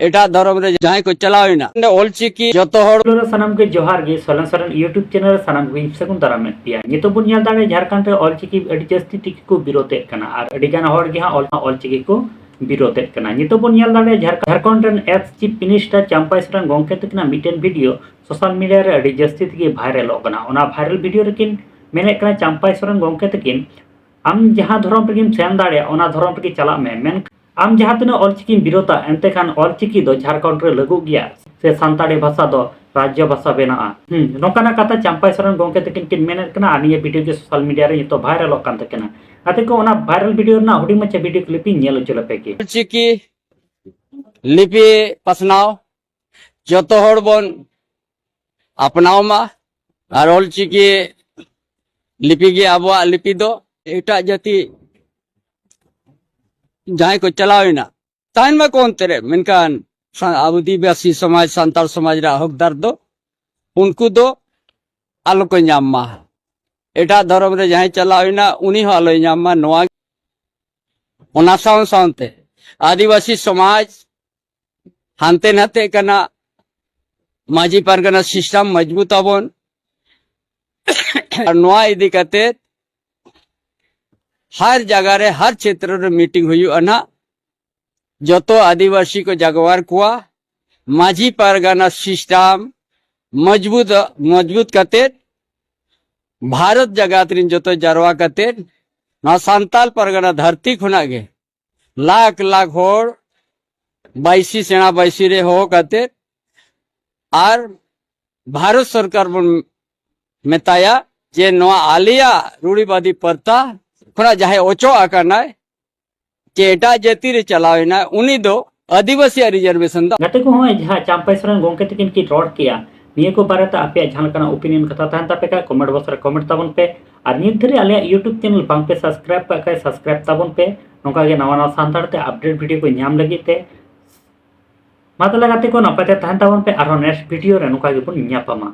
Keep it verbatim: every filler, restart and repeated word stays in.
ᱮᱴᱟᱜ ᱫᱷᱚᱨᱚᱢ ᱨᱮ ᱡᱟᱦᱟᱸᱭ ᱠᱚ ᱪᱟᱞᱟᱣ ᱮᱱᱟ, ᱚᱸᱰᱮ ᱚᱞᱪᱤᱠᱤ ᱡᱚᱛᱚ ᱦᱚᱲ᱾ ᱦᱮᱞᱳ, ᱥᱟᱱᱟᱢ ᱜᱮ ᱡᱚᱦᱟᱨ ᱜᱮ᱾ ᱥᱚᱞᱮᱱ ᱥᱚᱨᱮᱱ YouTube ᱪᱮᱱᱮᱞ ᱨᱮ ᱥᱟᱱᱟᱢ ᱠᱚᱧ ᱥᱟᱹᱜᱩᱱ ᱫᱟᱨᱟᱢᱮᱫ ᱯᱮᱭᱟ᱾ ᱱᱤᱛᱚᱜ ᱵᱚᱱ ᱧᱮᱞ ᱫᱟᱲᱮᱭᱟᱜᱼᱟ, ᱡᱷᱟᱲᱠᱷᱚᱸᱰ ᱨᱮ ᱚᱞᱪᱤᱠᱤ ᱟᱹᱰᱤ ᱡᱟᱹᱥᱛᱤ ᱛᱮᱜᱮ ᱠᱚ ᱵᱤᱨᱳᱫᱮᱫ ᱠᱟᱱᱟ ᱟᱨ ᱟᱹᱰᱤ ᱜᱟᱱ ᱦᱚᱲ ᱜᱮ ᱦᱟᱸᱜ ᱚᱞ-, ᱚᱞᱪᱤᱠᱤ ᱠᱚ ᱵᱤᱨᱳᱫᱮᱫ ᱠᱟᱱᱟ᱾ ᱱᱤᱛᱚᱜ ᱵᱚᱱ ᱧᱮᱞ ᱫᱟᱲᱮᱭᱟᱜᱼᱟ, ᱡᱷᱟᱲᱠᱷᱚᱸᱰ ᱨᱮᱱ ᱮᱠᱥ ᱪᱤᱯ ᱢᱤᱱᱤᱥᱴᱟᱨ ᱪᱟᱢᱯᱟᱭ ᱥᱚᱨᱮᱱ ᱜᱚᱢᱠᱮ ᱛᱟᱹᱠᱤᱱᱟᱜ ᱢᱤᱫᱴᱮᱱ ᱵᱷᱤᱰᱤᱭᱳ ᱥᱳᱥᱟᱞ ᱢᱤᱰᱤᱭᱟ ᱨᱮ ᱟᱹᱰᱤ ᱡᱟᱹᱥᱛᱤ ᱛᱮᱜᱮ ᱵᱷᱟᱭᱨᱟᱞᱚᱜ ᱠᱟᱱᱟ᱾ ᱚᱱᱟ ᱵᱷᱟᱭᱨᱟᱞ ᱵᱷᱤᱰᱤᱭᱳ ᱨᱮᱠᱤᱱ ᱢᱮᱱᱮᱫ ᱠᱟᱱᱟ, ᱪᱟᱢᱯᱟᱭ ᱥᱚᱨᱮᱱ ᱜᱚᱢᱠᱮ ᱛᱟᱹᱠᱤᱱ, ᱟᱢ ᱡᱟᱦᱟᱸ ᱫᱷᱚᱨᱚᱢ ᱨᱮᱜᱮᱢ ᱥᱮᱱ ᱫᱟᱲᱮᱭᱟᱜᱼᱟ, ᱚᱱᱟ ᱫᱷᱚᱨᱚᱢ ᱨᱮᱜᱮ ᱪᱟᱞᱟᱜ ᱢᱮ, ᱢᱮᱱᱠᱷᱟᱱ ᱟᱢ ᱡᱟᱦᱟᱸ ᱛᱤᱱᱟᱹᱜ ᱚᱞᱪᱤᱠᱤᱢ ᱵᱤᱨᱳᱫᱟ, ᱮᱱᱛᱮ ᱠᱷᱟᱱ ᱚᱞᱪᱤᱠᱤ ᱫᱚ ᱡᱷᱟᱲᱠᱷᱚᱸᱰ ᱨᱮ ᱞᱟᱹᱜᱩᱜ ᱜᱮᱭᱟ, ᱥᱮ ᱥᱟᱱᱛᱟᱲᱤ ᱵᱷᱟᱥᱟ ᱫᱚ ᱨᱟᱡᱽᱡᱚ ᱵᱷᱟᱥᱟ ᱵᱮᱱᱟᱜᱼᱟ᱾ ᱦᱩᱸ, ᱱᱚᱝᱠᱟᱱᱟᱜ ᱠᱟᱛᱷᱟ ᱪᱟᱢᱯᱟᱭ ᱥᱚᱨᱮᱱ ᱜᱚᱢᱠᱮ ᱛᱟᱹᱠᱤᱱ ᱠᱤᱱ ᱢᱮᱱᱮᱫ ᱠᱟᱱᱟ ᱟᱨ ᱱᱤᱭᱟᱹ ᱵᱷᱤᱰᱤᱭᱳ ᱜᱮ ᱥᱳᱥᱟᱞ ᱢᱤᱰᱤᱭᱟ ᱨᱮ ᱱᱤᱛᱚᱜ ᱵᱷᱟᱭᱨᱟᱞᱚᱜ ᱠᱟᱱ ᱛᱟᱹᱠᱤᱱᱟ᱾ ᱜᱟᱛᱮ ᱠᱚ, ᱚᱱᱟ ᱵᱷᱟᱭᱨᱟᱞ ᱵᱷᱤᱰᱤᱭᱳ ᱨᱮᱱᱟᱜ ᱦᱩᱰᱤᱧ ᱢᱟᱪᱷᱟ ᱵᱷᱤᱰᱤᱭᱳ ᱠᱞᱤᱯ ᱤᱧ ᱧᱮᱞ ᱦᱚᱪᱚ ᱞᱮᱯᱮ ᱜᱮ᱾ ᱚᱞᱪᱤᱠᱤ ᱞᱤᱯᱤ ᱯᱟᱥᱱᱟᱣ ᱡᱚᱛᱚ ᱦᱚᱲ ᱵᱚᱱ ᱟᱯᱱᱟᱣ ᱢᱟ ᱟᱨ ᱚᱞᱪᱤᱠᱤ ᱞᱤᱯᱤ ᱜᱮ ᱟᱵᱚᱣᱟᱜ ᱞᱤᱯᱤ ᱫᱚ᱾ ᱮᱴᱟᱜ ᱡᱟᱹᱛᱤ ᱡᱟᱦᱟᱸᱭ ᱠᱚ ᱪᱟᱞᱟᱣ ᱮᱱᱟ, ᱛᱟᱦᱮᱱ ᱢᱟᱠᱚ ᱚᱱᱛᱮ ᱨᱮ, ᱢᱮᱱᱠᱷᱟᱱ ᱥᱟ-, ᱟᱹᱫᱤᱵᱟᱹᱥᱤ ᱥᱚᱢᱟᱡᱽ, ᱥᱟᱱᱛᱟᱲ ᱥᱚᱢᱟᱡᱽ ᱨᱮᱭᱟᱜ ᱦᱚᱠᱫᱟᱨ ᱫᱚ ᱩᱱᱠᱩ ᱫᱚ ᱟᱞᱚ ᱠᱚ ᱧᱟᱢ ᱢᱟ᱾ ᱮᱴᱟᱜ ᱫᱷᱚᱨᱚᱢ ᱨᱮ ᱡᱟᱦᱟᱸᱭ ᱪᱟᱞᱟᱣ ᱮᱱᱟ, ᱩᱱᱤ ᱦᱚᱸ ᱟᱞᱚᱭ ᱧᱟᱢ ᱢᱟ᱾ ᱱᱚᱣᱟ, ᱚᱱᱟ ᱥᱟᱶ ᱥᱟᱶᱛᱮ ᱟᱹᱫᱤᱵᱟᱹᱥᱤ ᱥᱚᱢᱟᱡᱽ ᱦᱟᱱᱛᱮ ᱱᱟᱛᱮᱜ ᱠᱟᱱᱟ, ᱢᱟᱹᱡᱷᱤ ᱯᱟᱨᱜᱟᱱᱟ ᱥᱤᱥᱴᱮᱢ ᱢᱚᱡᱽᱵᱩᱛ ᱟᱵᱚᱱ᱾ ᱟᱨ ᱱᱚᱣᱟ ᱤᱫᱤ ᱠᱟᱛᱮ ᱦᱟᱨ ᱡᱟᱭᱜᱟ ᱨᱮ, ᱦᱟᱨ ᱪᱷᱮᱛᱨᱚ ᱨᱮ ᱢᱤᱴᱤᱝ ᱦᱩᱭᱩᱜᱼᱟ ᱱᱟᱦᱟᱜ᱾ ᱡᱚᱛᱚ ᱟᱹᱫᱤᱵᱟᱹᱥᱤ ᱠᱚ ᱡᱟᱜᱣᱟᱨ ᱠᱚᱣᱟ, ᱢᱟᱹᱡᱷᱤ ᱯᱟᱨᱜᱟᱱᱟ ᱥᱤᱥᱴᱮᱢ ᱢᱚᱡᱽᱵᱩᱛ, ᱢᱚᱡᱽᱵᱩᱛ ᱠᱟᱛᱮ ᱵᱷᱟᱨᱚᱛ ᱡᱟᱠᱟᱛ ᱨᱤᱱ ᱡᱚᱛᱚ ᱡᱟᱨᱣᱟ ᱠᱟᱛᱮ ᱱᱚᱣᱟ ᱥᱟᱱᱛᱟᱞ ᱯᱟᱨᱜᱟᱱᱟ ᱫᱷᱟᱹᱨᱛᱤ ᱠᱷᱚᱱᱟᱜ ᱜᱮ ᱞᱟᱠᱷ ᱞᱟᱠᱷ ᱦᱚᱲ ᱵᱟᱭᱥᱤ ᱥᱮᱬᱟ ᱵᱟᱭᱥᱤ ᱨᱮ ᱦᱚᱦᱚ ᱠᱟᱛᱮ ᱟᱨ ᱵᱷᱟᱨᱚᱛ ᱥᱚᱨᱠᱟᱨ ᱵᱚᱱ ᱢᱮᱛᱟᱭᱟ ᱡᱮ ᱱᱚᱣᱟ ᱟᱞᱮᱭᱟᱜ ᱨᱩᱲᱤᱵᱟᱫᱤ ᱯᱨᱚᱛᱷᱟ ᱠᱷᱚᱱᱟᱜ ᱡᱟᱦᱟᱸᱭ ᱚᱪᱚᱜ ᱟᱠᱟᱱᱟᱭ, ᱪᱮ ᱮᱴᱟᱜ ᱡᱟᱹᱛᱤ ᱨᱮ ᱪᱟᱞᱟᱣ ᱮᱱᱟᱭ, ᱩᱱᱤ ᱫᱚ ᱟᱹᱫᱤᱵᱟᱹᱥᱤᱭᱟᱜ ᱨᱤᱡᱟᱨᱵᱷᱮᱥᱚᱱ ᱫᱚ᱾ ᱜᱟᱛᱮ ᱠᱚ, ᱦᱚᱸᱜᱼᱚᱭ ᱡᱟᱦᱟᱸ ᱪᱟᱢᱯᱟᱭ ᱥᱚᱨᱮᱱ ᱜᱚᱢᱠᱮ ᱛᱟᱹᱠᱤᱱ ᱠᱤᱱ ᱨᱚᱲ ᱠᱮᱜᱼᱟ, ᱱᱤᱭᱟᱹ ᱠᱚ ᱵᱟᱨᱮᱛᱮ ᱟᱯᱮᱭᱟᱜ ᱡᱟᱦᱟᱸ ᱞᱮᱠᱟᱱᱟᱜ ᱚᱯᱤᱱᱤᱭᱚᱱ ᱠᱟᱛᱷᱟ ᱛᱟᱦᱮᱱ ᱛᱟᱯᱮ ᱠᱷᱟᱡ ᱠᱚᱢᱮᱱᱴ ᱵᱚᱠᱥ ᱨᱮ ᱠᱚᱢᱮᱱᱴ ᱛᱟᱵᱚᱱ ᱯᱮ᱾ ᱟᱨ ᱱᱤᱛ ᱫᱷᱟᱹᱨᱤᱡ ᱟᱞᱮᱭᱟᱜ YouTube ᱪᱮᱱᱮᱞ ᱵᱟᱝ ᱯᱮ ᱥᱟᱵᱥᱠᱨᱟᱭᱤᱵ ᱠᱟᱜ ᱠᱷᱟᱡ ᱥᱟᱵᱥᱠᱨᱟᱭᱤᱵ ᱛᱟᱵᱚᱱ ᱯᱮ, ᱱᱚᱝᱠᱟ ᱜᱮ ᱱᱟᱣᱟ ᱱᱟᱣᱟ ᱥᱟᱱᱛᱟᱲ ᱛᱮ ᱟᱯᱰᱮᱴ ᱵᱷᱤᱰᱤᱭᱳ ᱠᱚ ᱧᱟᱢ ᱞᱟᱹᱜᱤᱫ ᱛᱮ᱾ ᱢᱟ ᱛᱟᱦᱚᱞᱮ ᱜᱟᱛᱮ ᱠᱚ, ᱱᱟᱯᱟᱭ ᱛᱮ ᱛᱟᱦᱮᱱ ᱛᱟᱵᱚᱱ ᱯᱮ, ᱟᱨᱦᱚᱸ ᱱᱮᱠᱥᱴ ᱵᱷᱤᱰᱤᱭᱳ ᱨᱮ ᱱᱚᱝᱠᱟ ᱜᱮᱵᱚᱱ ᱧᱟᱯᱟᱢᱟ᱾